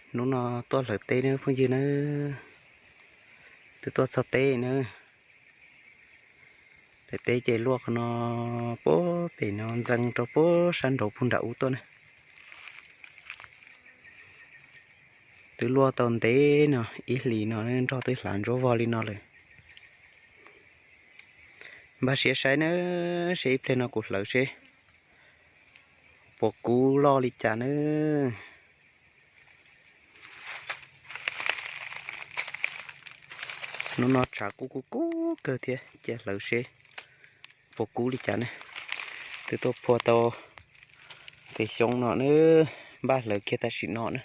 Hnub no tuaj hlawv teb nawb phooj ywg nawb, twb tuaj txog teb nawb. Hlawv teb ces luaj qhov no, puag pem no ntxeev rau puag sab nraud puag nram ub tuaj na. Twb luaj tau ntev no, ib hlis no nroj twb hlav ntsuab vog li no lawm. Npaj siab saib nawb, seb ib pliag no kuv hlawv seb puas kub loj li cas nawb. Hnub no tshav kub kub kub kawg thiab, cia hlawv seb puas kub li cas ne. Twb tuaj phua tau tes xyoob no na, npaj hlawv kiag tam sim no na.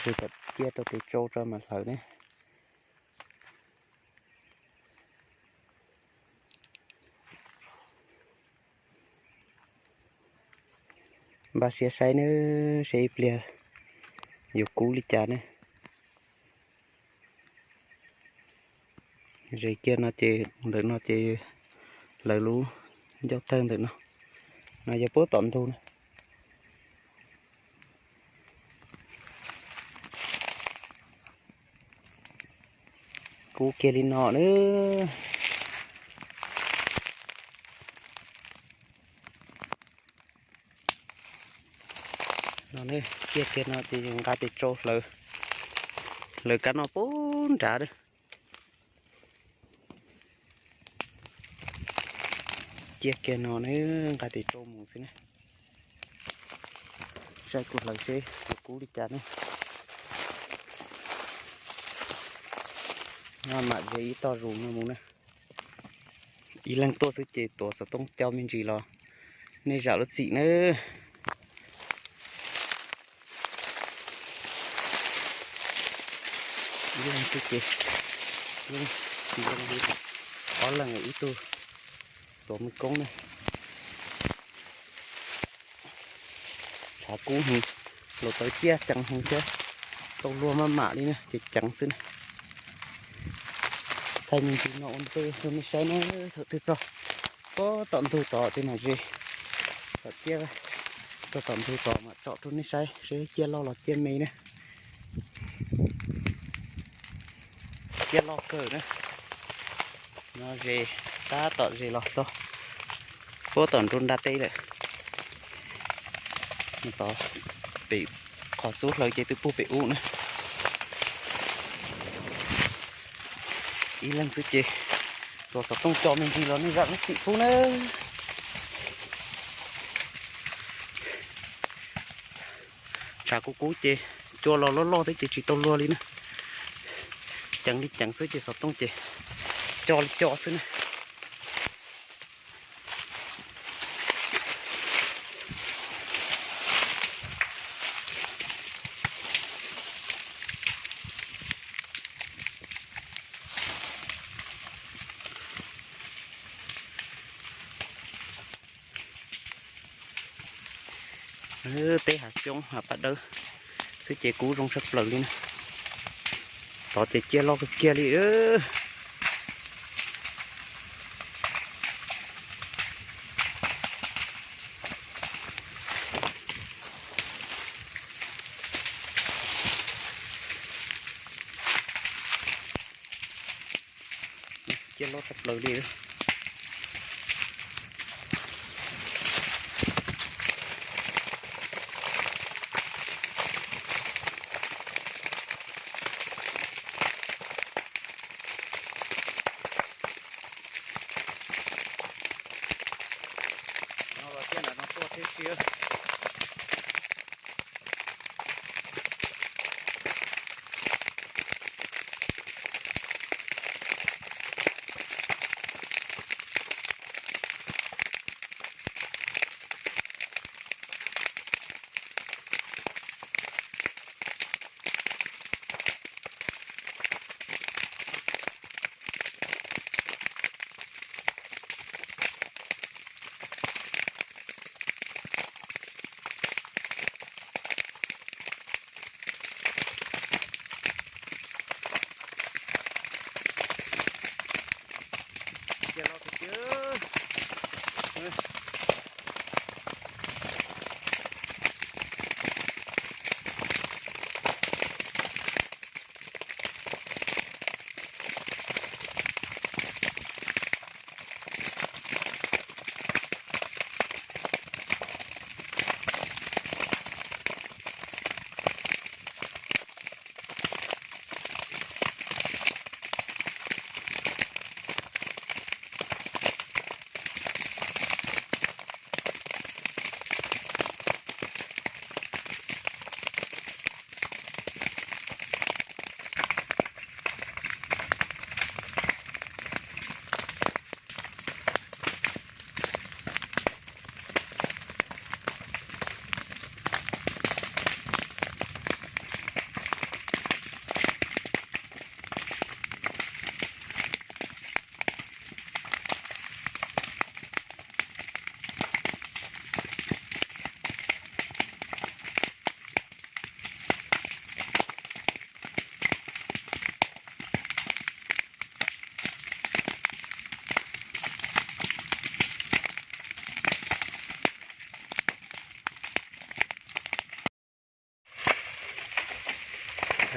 Ces kom ciaj rau tes tsau tso mam hlawv ne. Npaj siab saib nawb, seb ib pliag yuav kub li cas ne. Ze kiag no ces ntawm no ces lawv lub ncauj tawg ntawm no, no yog puag tom ntug na. Kub kiag li no na. No ne, ciaj kiag no ces nqa tes tsau hlawv, hlawv kab no puag nrad na. Ciaj kiag no ne, nqa tes tsau mus xwb na. Saib kuv hlawv seb yuav kub li cas ne. No mam ze ib tog zus no mus na. Ib leeg tuaj xwb ces tuav xov tooj co me ntsis los nej zam lub txim nawb. Ib leeg xwb ces, tsis zoo li ob leeg, ib tug tuav me koob na. Tshav kub heev, hluav taws ciaj ceev heev thiab, tau luag maj mam li na ces ceev xwb na. Thaij me ntsis no ua ntej rau nej saib na, thaum twg txog puag tom ntug tod ces mam ze, tom ciaj txog tom ntug tod mam tsom rau nej saib seb ciaj loj los ciaj me na. Ciaj loj kawg na. No ze, tab tom ze los txog puag tom nruab nrab teb lawm. Tod pem qhov xub hlawv ces twb puag pem ub na. Ib leeg xwb ces tuav xov tooj co me ntsis los nej zam lub txim pub na. Tshav kub kub ces cua los loj loj thiab ces tsis tau luag li na. Ceev li ceev xwb ces xov tooj ces co li co xwb na. Teb hav xyoob hav paj dawb xwb ces kub zoo tshaj plaws li na. Tod ces ciaj loj kawg kiag li. Ciaj loj tshaj plaws li. No los ciaj ntawm no tuaj thiab siab.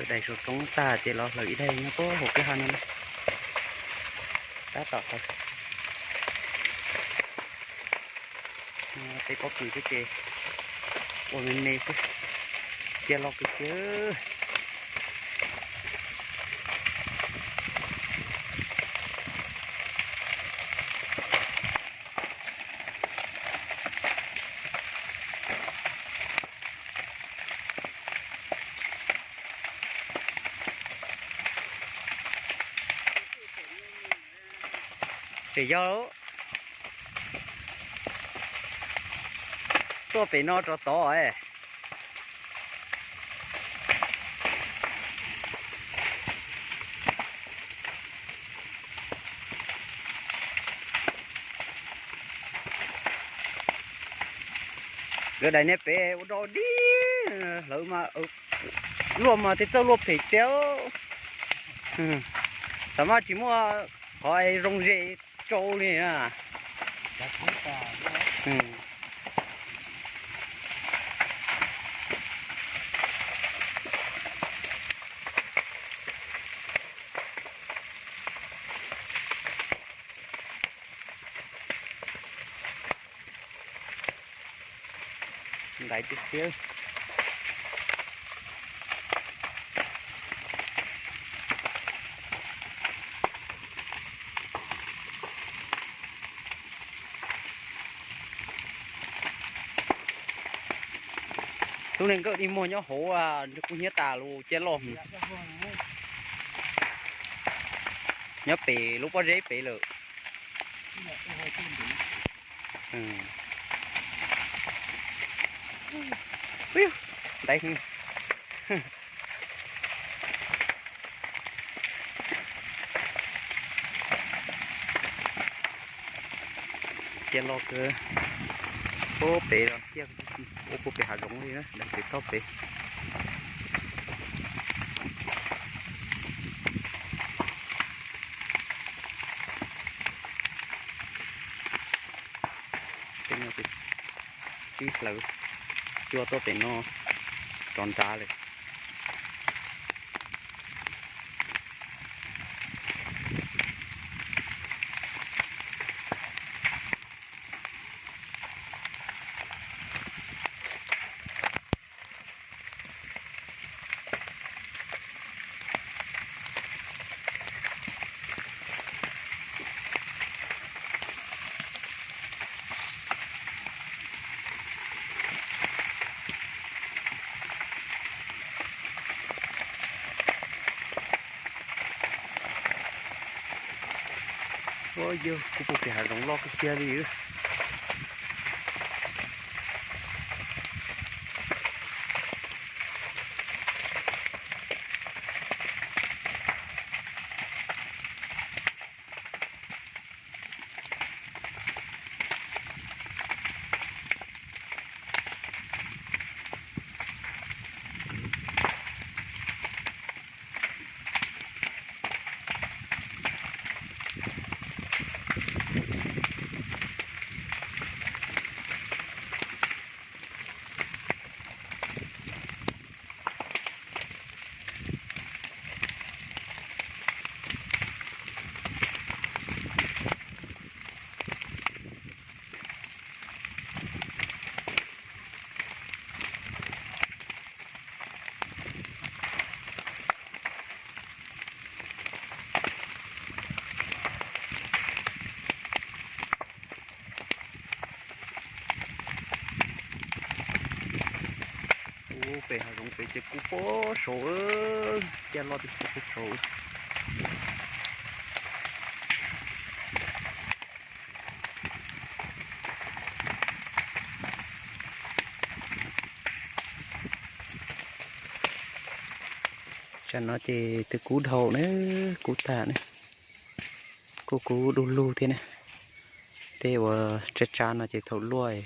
Daim saum roob tag ces los hlawv ib daim nyob puag hauv kwj ha no na. Tab tom hlawv. Tej pob kws thiab ces ua me me xwb, cia loj kawg kiag. Ces yog tuaj pem no rov tod. Lawv daim niag pem ua dog dig, hlawv mas luaj mas tej txawj luaj phem tiag. Tam mab tsis muaj qhov zoo ze rau li na. Ntaiv tiag tiag. Tub neeg nkawd dig muag nyob hauv nrog kuv hnyiab tas lus cia loj. Nyob pem lub pob zeb pem lawm. Ntaiv. Cia loj kawg. Puag pem los ciaj ua puag pem hav zoov li na, daim pem toj pem. Tej no ces sib hlawv cua tuaj pem no rov nrad lawm. Ua yog kuv puag pem hav zoov loj kawg kiag li. Ua pem hav zoov pem ces kub puag saud, caj loj tiag tiag puag saud. Tsam no ces twb kub dhau na, kub tag na, kuj kub du lug thiab na. Tej uas tsab tsab no ces thaum luaj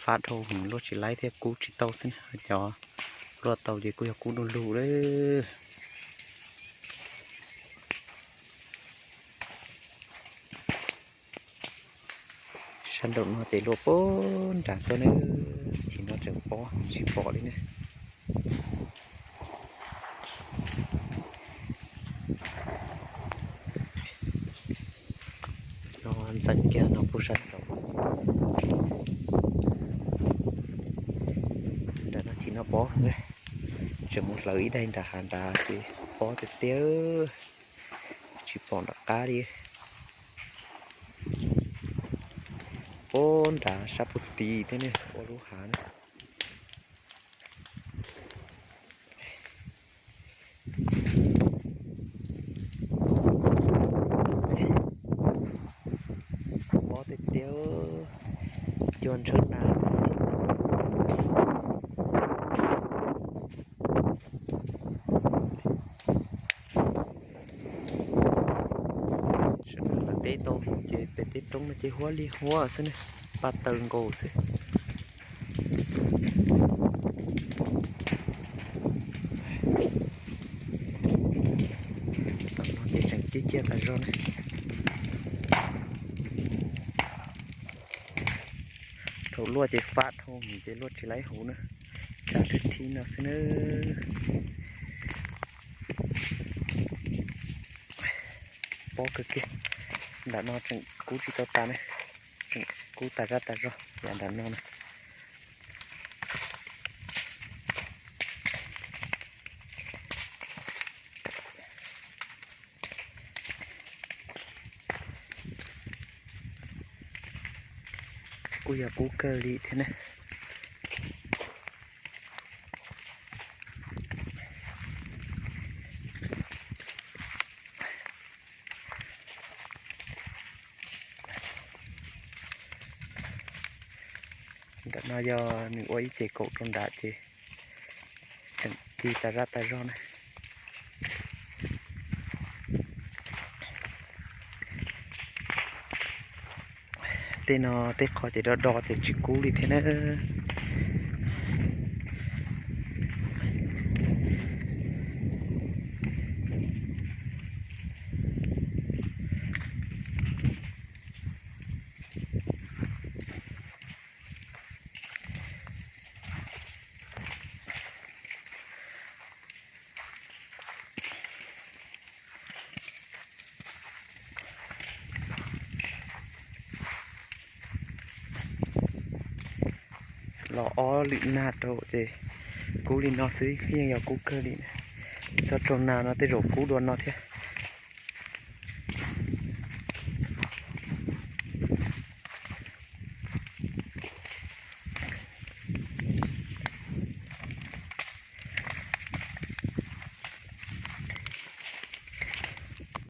fab dhau heev luaj tsis laib thiab kub tsis tau xwb na, cov luaj tau ces kuj yog kub du lug lawm. Sab nraum no ces luaj puag nram tuaj na, chim no tseem pob tsis pom li na. Txeem kiag no pub sab nraud. Nram no chim no pob, tseem mus hlawv ib daim nram hav nrad ces pob tiag tiag, tsis pom nram qab li. Pob nrad sab puag tid thiab ne, ua lub hav na. Pob tiag tiag, cua ntshav nas. Sawv daws los teb tau hlo ces pem tej roob no ces huab li huab xwb ne, paj taws nkaus xwb. Tam no ces tseem ciaj ciaj tas zog ne. Thaum luaj ces fab dhau ces luaj tsis laib huv na, tsa thwj thib no xwb na. Pob kawg kiag. Nram no tseem kub tsis tau tas ne, tseem kub tas zaj tas zog yav nram no na. Kuj yog kub kawg li thiab ne. Nram no yog nws ua ib ce kaum rau nram ces tseem ci tas zaj tas zog na. Tej no tej qho ces do do ces tsis kub li thiab na. Los ob lwm nag rau ces kub li no xwb yeej yog kub kawg li. Txog rau nag no tej zaum kub dua no thiab.